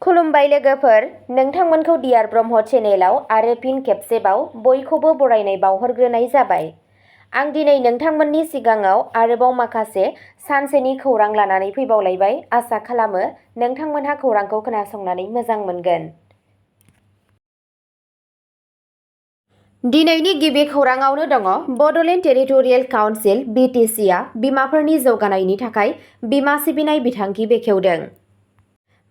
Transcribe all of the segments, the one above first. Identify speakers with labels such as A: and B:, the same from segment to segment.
A: खुलुमबाय लोगोफोर, नोंथांमोनखौ डियार ब्रह्म चेनेलाव आरो फिन खेबसेबाव बयखौबो बरायनाय बावहरग्रोनाय जाबाय। आं दिनै नोंथांमोननि सिगाङाव आरोबाव माखासे सानसेनि खौरां लानानै फैबावलायबाय। आसा खालामो नोंथांमोनहा खौरांखौ खोनासंनानै मोजां मोनगोन। दिनैनि गिबि खौराङावनो दङ बड'लेण्ड टेरिटरियेल काउन्सिल (BTC) आ बिमाफोरनि जौगानायनि थाखाय बिमा सिबिनाय बिथांखि बेखेवदों।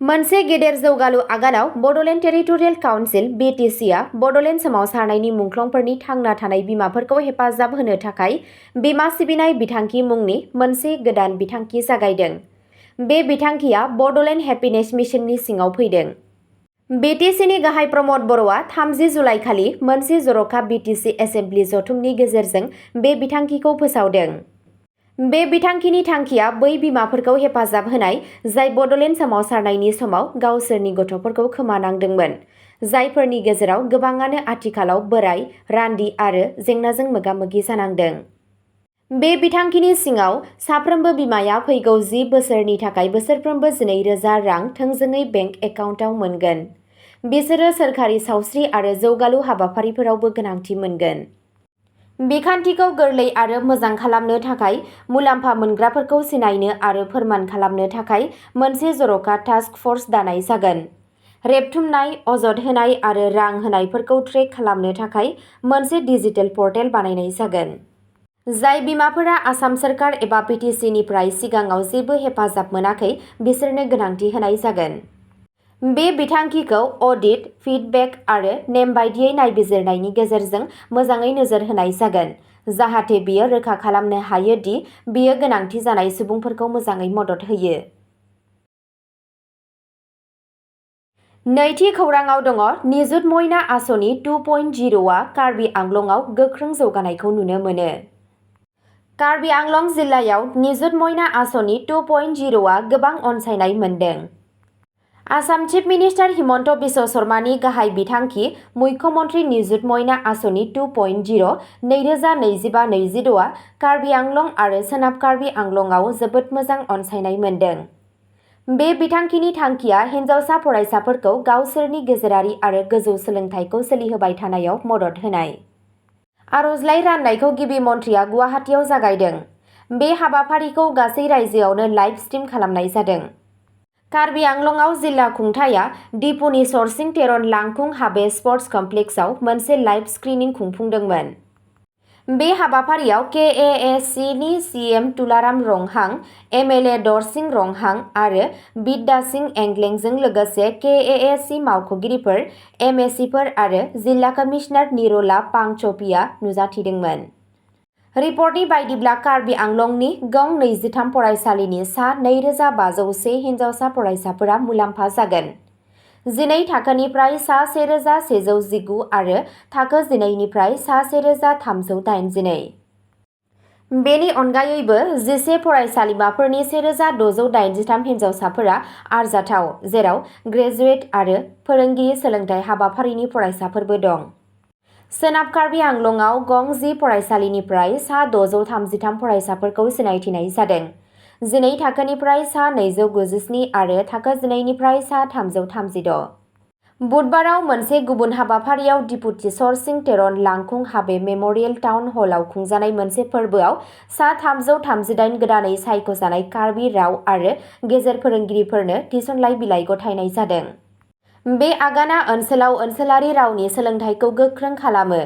A: मोनसे गेदेर जौगालु आगानाव बड'लेण्ड टेरिटरियेल काउन्सिल (BTC) आ बड'लेण्ड सोमावसारनायनि मुंख्लंफोरनि थांना थानाय बिमाफोरखौ हेफाजाब होनो थाखाय बिमा सिबिनाय बिथांखि मुंनि मोनसे गोदान बिथांखि जागायदों। बे बिथांखिया बड'लेण्ड हेपिनेस मिशननि सिङाव फैदों। BTC-नि गाहाय प्रमद बर'आ 30 जुलाइखालि मोनसे जर'खा BTC एसेमब्लि जथुमनि गेजेरजों बे बिथांखिखौ फोसावदों। बे बिथांखिनि थांखिया बै बिमाफोरखौ हेफाजाब होनाय जाय बड'लेण्ड सोमावसारनायनि समाव गावसोरनि गथ'फोरखौ खोमानांदोंमोन, जायफोरनि गेजेराव गोबाङानो आथिखालाव बोराय, रान्दि आरो जेंनाजों मोगा-मोगि जानांदों। बे बिथांखिनि सिङाव साफ्रोमबो बिमाया फैगौ 10 बोसोरनि थाखाय बोसोरफ्रोमबो 12,000 रां थोंजोङै बेंक एकाउन्टआव मोनगोन। बिसोरो सोरखारि सावस्रि आरो जौगालु हाबाफारिफोरावबो गोनांथि मोनगोन। बिखान्थिखौ गोरलै आरो मोजां खालामनो थाखाय मुलाम्फा मोनग्राफोरखौ सिनायनो आरो फोरमान खालामनो थाखाय मोनसे जर'खा टास्क फर्स दानाय जागोन। रेबथुमनाय, अजद होनाय आरो रां होनायफोरखौ ट्रेक खालामनो थाखाय मोनसे डिजिटेल पर्टेल बानायनाय जागोन। जाय बिमाफोरा आसाम सोरखार एबा BTC-निफ्राय सिगाङाव जेबो हेफाजाब मोनाखै बिसोरनो गोनांथि होनाय जागोन। बे बिथांखिखौ अडिट, फिडबेक आरो नेमबादियै नायबिजिरनायनि गेजेरजों मोजाङै नोजोर होनाय जागोन, जाहाथे बेयो रोखा खालामनो हायो दि बेयो गोनांथि जानाय सुबुंफोरखौ मोजाङै मदद होयो। नैथि खौराङाव दङ निजुत मयना आसनि 2.0 आ कार्बि आंलंआव गोख्रों जौगानायखौ नुनो मोनो। कार्बि आंलं जिल्लायाव निजुत मयना आसनि 2.0 आ गोबां अनसायनाय मोनदों। आसाम चिफ मिनिस्टार हिमन्त बिश्व शर्मानि गाहाय बिथांखि मुख्यमन्त्री निजुत मयना आसनि 2.0 2025-26 आ कार्बि आंलं आरो सोनाब कार्बि आंलंआव जोबोद मोजां अनसायनाय मोनदों। बे बिथांखिनि थांखिया हिन्जावसा फरायसाफोरखौ गावसोरनि गेजेरारि आरो गोजौ सोलोंथाइखौ सोलिहोबाय थानायाव मदद होनाय। आर'जलाइ राननायखौ गिबि मन्थ्रिया गुवाहाटीआव जागायदों। बे हाबाफारिखौ गासै रायजोआवनो लाइभ स्ट्रिम खालामनाय जादों। कार्बि आंलंआव जिल्ला खुंथायआ दिपुनि सरसिं तेरन लांकुं हाबे स्पर्ट्स कमप्लेक्सआव मोनसे लाइभ स्क्रिनिं खुंफुंदोंमोन। बे हाबाफारियाव KAAC नि CM तुलाराम रंहां, MLA दरसिं रंहां आरो बिद्या सिं एंग्लेंजों लोगोसे KAAC मावख'गिरिफोर, MACफोर आरो जिल्ला कमिशनार निरला पांच'पिआ नुजाथिदोंमोन। रिपर्टनि बायदिब्ला कार्बि आंलंनि गं 23 फरायसालिनि सा 2,501 हिन्जावसा फरायसाफोरा मुलाम्फा जागोन। 12 थाखोनिफ्राय सा 1,119 आरो थाखो 12 निफ्राय सा 1,382। बेनि अनगायैबो 11 फरायसालिमाफोरनि 1,683 हिन्जावसाफोरा आरजाथाव, जेराव ग्रेजुवेट आरो फोरोंगिरि सोलोंथाइ हाबाफारिनि फरायसाफोरबो दं। सोनाब कार्बि आंलंआव गं 10 फरायसालिनिफ्राय सा 633 फरायसाफोरखौ सिनायथिनाय जादों। 12 थाखोनिफ्राय सा 297 आरो थाखो 12 निफ्राय सा 336। बुधबाराव मोनसे गुबुन हाबाफारियाव दिपुथि सरसिं तेरन लांकुं हाबे मेम'रियेल टाउन हलआव खुंजानाय मोनसे फोरबोआव सा 338 गोदानै सायख'जानाय कार्बि राव आरो गेजेर फोरोंगिरिफोरनो थिसनलाइ बिलाइ गथायनाय जादों। बे आगानआ ओनसोलाव ओनसोलारि रावनि सोलोंथाइखौ गोख्रों खालामो।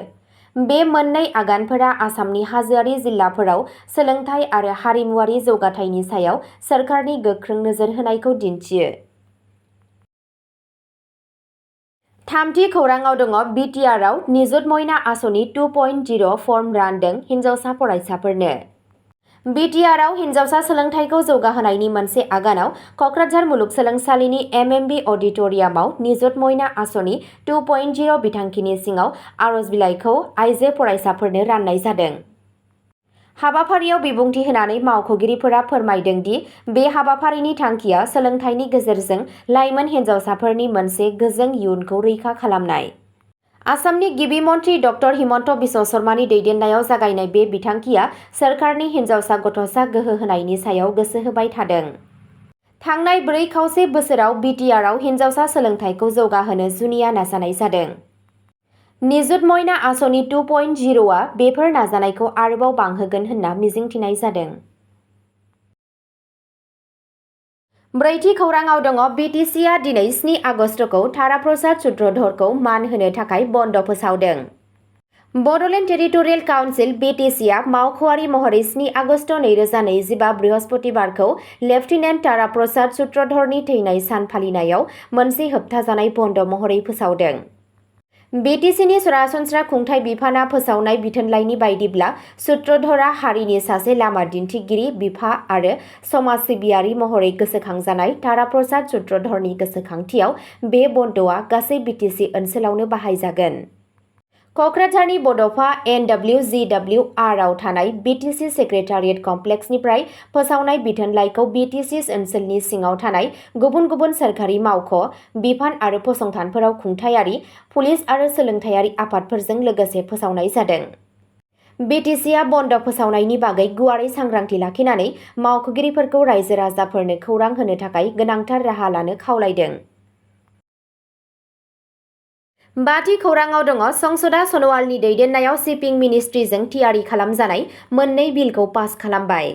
A: बे मोननै आगानफोरा आसामनि हाजोआरि जिल्लाफोराव सोलोंथाइ आरो हारिमुआरि जौगाथायनि सायाव सोरखारनि गोख्रों नोजोर होनायखौ दिन्थियो। थामथि खौराङाव दङ BTR-आव निजुत मयना आसनि 2.0 फर्म रानदों हिन्जावसा फरायसाफोरनो। BTR-आव हिन्जावसा सोलोंथाइखौ जौगाहोनायनि मोनसे आगानाव क'क्राझार मुलुगसोलोंसालिनि MMB अडिट'रियामाव निजुत मयना आसनि 2.0 बिथांखिनि सिङाव आर'ज बिलाइखौ आइजो फरायसाफोरनो राननाय जादों। हाबाफारियाव बिबुंथि होनानै मावख'गिरिफोरा फोरमायदों दि बे हाबाफारिनि थांखिया सोलोंथाइनि गेजेरजों लाइमोन हिन्जावसाफोरनि मोनसे गोजों इयुनखौ रैखा खालामनाय। आसामनि गिबि मन्थ्रि डक्टर हिमन्त बिश्व शर्मानि दैदेननायाव जागायनाय बे बिथांखिया सोरखारनि हिन्जावसा गथ'सा गोहो होनायनि सायाव गोसो होबाय थादों। थांनाय 4 बोसोराव बिटिआरआव हिन्जावसा सोलोंथाइखौ जौगाहोनो जुनिया नाजानाय जादों। निजुत मयना आसनि 2.0आ बेफोर नाजानायखौ आरोबाव बांहोगोन होनना मिजिंथिनाय जादों। ब्रैथि खौराङाव दङ बिटिसिआ दिनै 7 आगस्टखौ तारा प्रसाद सूत्रधरखौ मान होनो थाखाय बन्द फोसावदों। बड'लेण्ड टेरिटरियेल काउन्सिल बिटिसिआ मावख'आरि महरै 7 आगस्ट 2025 बृहस्पतिबारखौ लेफ्टिनेन्ट तारा प्रसाद सूत्रधरनि थैनाय सान फालिनायाव मोनसे होबथाजानाय बन्द महरै फोसावदों। बिटिसिनि सरासनस्रा खुंथाय बिफाना फोसावनाय बिथोनलाइनि बायदिब्ला सूत्रधरआ हारिनि सासे लामा दिन्थिगिरि, बिफा आरो समाज सिबियारि महरै गोसोखांजानाय तारा प्रसाद सूत्रधरनि गोसोखांथियाव बे बन्दआ गासै बिटिसि ओनसोलावनो बाहायजागोन। कक्राझारनि बड'फा NWGWR आव थानाय बिटिसि सेक्रेटारियेट कमप्लेक्सनिफ्राय फोसावनाय बिथोनलाइखौ बिटिसि ओनसोलनि सिङाव थानाय गुबुन गुबुन सोरखारि मावख', बिफान आरो फसंथानफोराव खुंथायारि, पुलिस आरो सोलोंथायारि आफादफोरजों लोगोसे फोसावनाय जादों। बिटिसिआ बन्द फोसावनायनि बागै गुवारै सांग्रांथि लाखिनानै मावख'गिरिफोरखौ रायजो राजाफोरनो खौरां होनो थाखाय गोनांथार राहा लानो खावलायदों। बाथि खौराङाव दङ संसदआ सन'वालनि दैदेननायाव शिपिं मिनिस्ट्रिजों थियारि खालामजानाय मोननै बिलखौ पास खालामबाय।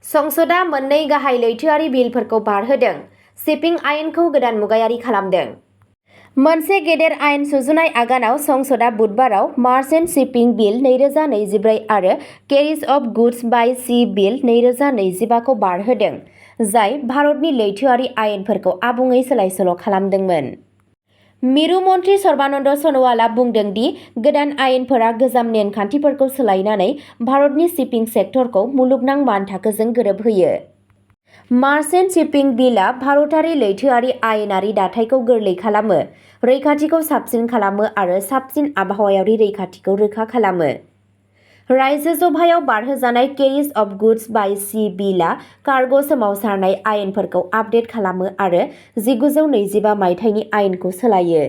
A: संसदआ मोननै गाहाय लैथोआरि बिलफोरखौ बारहोदों, शिपिं आयेनखौ गोदान मुगायारि खालामदों। मोनसे गेदेर आयेन सुजुनाय आगानाव संसदआ बुधबाराव मार्चेन्ट शिपिं बिल 2024 आरो carriage of goods by sea bill 2025 खौ बारहोदों, जाय भारतनि लैथोआरि आयेनफोरखौ आबुङै सोलाय-सोल' खालामदोंमोन। मिरु मन्त्रि सर्बानन्द सन'वालआ बुंदों दि गोदान आयेनफोरा गोजाम नेमखान्थिफोरखौ सोलायनानै भारतनि शिपिं सेक्टरखौ मुलुगनां मानथाखोजों गोरोबहोयो। मार्चेन्ट शिपिं बिलआ भारतारि लैथोआरि आयेनारि दाथायखौ गोरलै खालामो, रैखाथिखौ साबसिन खालामो आरो साबसिन आबहावायारि रैखाथिखौ रोखा खालामो। रायजो सभायाव बारहोजानाय carriage of goods by sea बिलआ कार्ग' सोमावसारनाय आयेनफोरखौ आपडेट खालामो आरो 1925 मायथाइनि आयेनखौ सोलायो।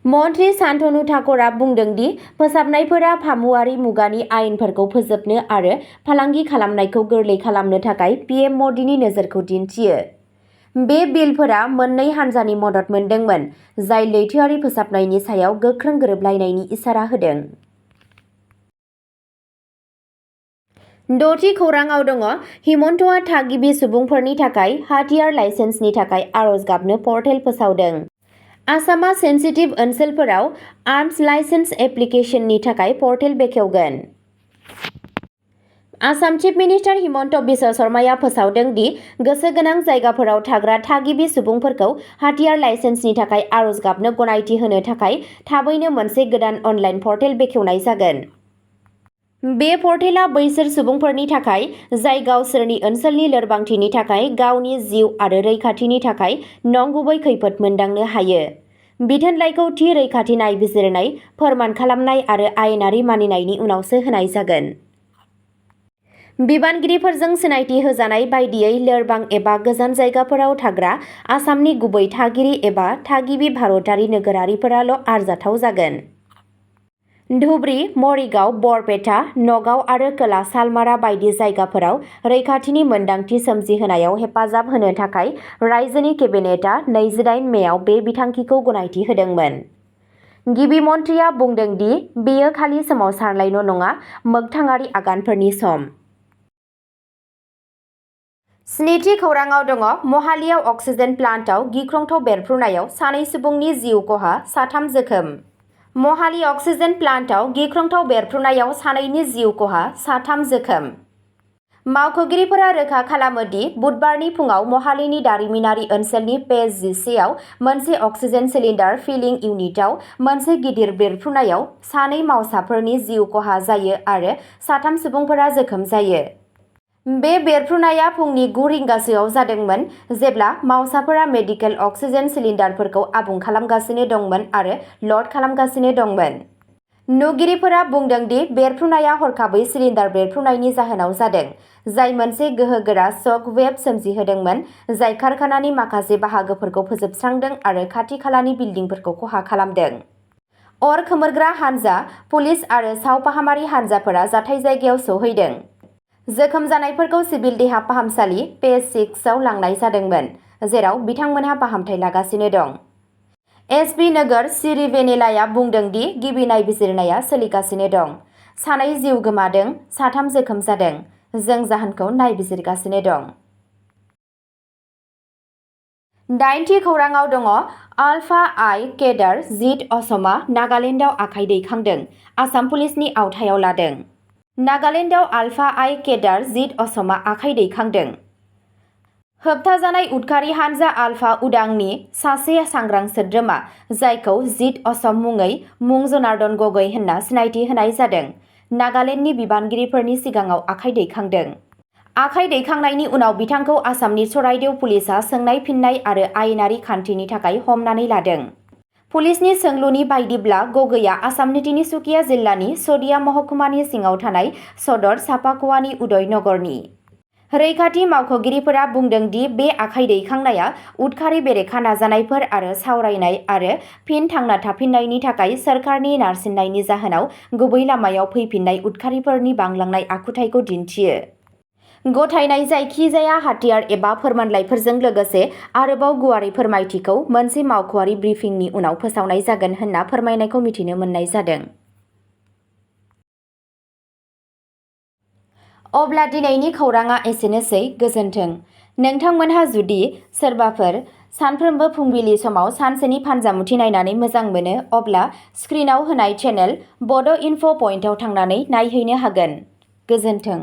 A: मन्त्रि शान्तनु ठाकुरआ बुंदों दि फोसाबनायफोरा फामुवारि मुगानि आयेनफोरखौ फोजोबनो आरो फालांगि खालामनायखौ गोरलै खालामनो थाखाय पीएम मदिनि नोजोरखौ दिन्थियो। बे बिलफोरा मोननै हान्जानि मदद मोनदोंमोन, जाय लैथोआरि फोसाबनायनि सायाव गोख्रों गोरोबलायनायनि इसारा होदों। द'थि खौराङाव दङ हिमन्तआ थागिबि सुबुंफोरनि थाखाय हाथियार लाइसेन्सनि थाखाय आर'ज गाबनो पर्टेल फोसावदों। आसामआ सेन्सिटिभ ओनसोलफोराव आर्म्स लाइसेन्स एप्लिकेशननि थाखाय पर्टेल बेखेवगोन। आसाम चिफ मिनिस्टार हिमन्त बिश्व शर्माया फोसावदों दि गोसो गोनां जायगाफोराव थाग्रा थागिबि सुबुंफोरखौ हाथियार लाइसेन्सनि थाखाय आर'ज गाबनो गनायथि होनो थाखाय थाबैनो मोनसे गोदान अनलाइन पर्टेल बेखेवनाय जागोन। बे पर्टेलआ बैसोर सुबुंफोरनि थाखाय जाय गावसोरनि ओनसोलनि लोरबांथिनि थाखाय गावनि जिउ आरो रैखाथिनि थाखाय नंगुबै खैफोद मोनदांनो हायो। बिथोनलाइखौ थि रैखाथि नायबिजिरनाय, फोरमान खालामनाय आरो आयेनारि मानिनायनि उनावसो होनाय जागोन। बिबानगिरिफोरजों सिनायथि होजानाय बायदियै लोरबां एबा गोजान जायगाफोराव थाग्रा आसामनि गुबै थागिरि एबा थागिबि भारतारि नोगोरारिफोराल' आरजाथाव जागोन। धुबरी, मरिगाव, बरपेटा, नगाव आरो खोला सालमारा बायदि जायगाफोराव रैखाथिनि मोन्दांथि सोमजिहोनायाव हेफाजाब होनो थाखाय रायजोनि केबिनेटआ 28 मेआव बे बिथांखिखौ गनायथि होदोंमोन। गिबि मन्थ्रिया बुंदों दि बेयो खालि सोमावसारनायल' नङा, मोगथाङारि आगानफोरनि सम। स्निथि खौराङाव दङ महालियाव अक्सिजेन प्लान्टआव गिख्रंथाव बेरफ्रुनायाव 2 सुबुंनि जिउ खहा, 3 जोखोम। महालि अक्सिजेन प्लान्टआव गिख्रंथाव बेरफ्रुनायाव 2नि जिउ खहा, 3 जोखोम। मावख'गिरिफोरा रोखा खालामो दि बुधबारनि फुङाव महालिनि दारिमिनारि ओनसोलनि फेज 11 आव मोनसे अक्सिजेन सिलिन्डार फिलिं इउनिटआव मोनसे गिदिर बेरफ्रुनायाव 2 मावसाफोरनि जिउ खहा जायो आरो 3 सुबुंफोरा जोखोम जायो। बे बेरफ्रुनाया फुंनि 9 रिंगासोआव जादोंमोन जेब्ला मावसाफोरा मेडिकेल अक्सिजेन सिलिन्डारफोरखौ आबुं खालामगासिनो दंमोन आरो ल'ड खालामगासिनो दंमोन। नुगिरिफोरा बुंदों दि बेरफ्रुनाया हरखाबै सिलिन्डार बेरफ्रुनायनि जाहोनाव जादों, जाय मोनसे गोहोगोरा शक वेव सोमजिहोदोंमोन जाय कारखानानि माखासे बाहागोफोरखौ फोजोबस्रांदों आरो खाथि-खालानि बिल्डिंफोरखौ खहा खालामदों। अर खोमोरग्रा हानजा, पुलिस आरो सावफाहामारि हानजाफोरा जाथाय जायगायाव सौहैदों। जोखोम जानायफोरखौ सिभिल देहा फाहामसालि फेज 6 आव लांनाय जादोंमोन, जेराव बिथांमोनहा फाहामथाय लागासिनो दं। एसपि नोगोर सिरिवेनेलाया बुंदों दि गिबि नायबिजिरनाया सोलिगासिनो दं। सानै जिउ गोमादों, 3 जोखोम जादों। जों जाहोनखौ नायबिजिरगासिनो दं। 8थि खौरांआव दङ आलफा आइ केडार जित असमआ नागालेन्डआव आखाइ दैखांदों, आसाम पुलिसनि आवथायाव लादों। नागालेन्डआव आलफा आइ केडार जित असमआ आखाइ दैखांदों। होबथाजानाय उदखारि हानजा आलफा उदांनि सासे सांग्रां सोद्रोमा, जायखौ जित असम मुङै मुं जनार्दन गगৈ होनना सिनायथि होनाय जादों, नागालेन्डनि बिबानगिरिफोरनि सिगाङाव आखाइ दैखांदों। आखाइ दैखांनायनि उनाव बिथांखौ आसामनि चराइदेव पुलिसआ सोंनाय फिननाय आरो आयेनारि खान्थिनि थाखाय हमनानै लादों। पुलिसनि सोंलुनि बायदिब्ला गगैआ आसामनि तिनिसुकिया जिल्लानि सदिया महकुमानि सिङाव थानाय सदर सापाकुवानि उदयनगरनि। रैखाथि मावख'गिरिफोरा बुंदों दि बे आखाइ दैखांनाया उदखारि बेरेखा नाजानायफोर आरो सावरायनाय आरो फिन थांना थाफिननायनि थाखाय सोरखारनि नारसिननायनि जाहोनाव गुबै लामायाव फैफिननाय उदखारिफोरनि बांलांनाय आखुथायखौ दिन्थियो। गथायनाय जायखिजाया हाथियार एबा फोरमानलाइफोरजों लोगोसे आरोबाव गुवारै फोरमायथिखौ मोनसे मावख'आरि ब्रिफिंनि उनाव फोसावनाय जागोन होनना फोरमायनायखौ मिथिनो मोननाय जादों। अब्ला दिनैनि खौरांआ एसेनोसै। गोजोन्थों। नोंथांमोनहा जुदि सोरबाफोर सानफ्रोमबो फुंबिलि समाव सानसेनि फानजामुथि नायनानै मोजां मोनो, अब्ला स्क्रिनआव होनाय चेनेल बड' इनफ' पइन्टआव थांनानै नायहैनो हागोन। गोजोन्थों।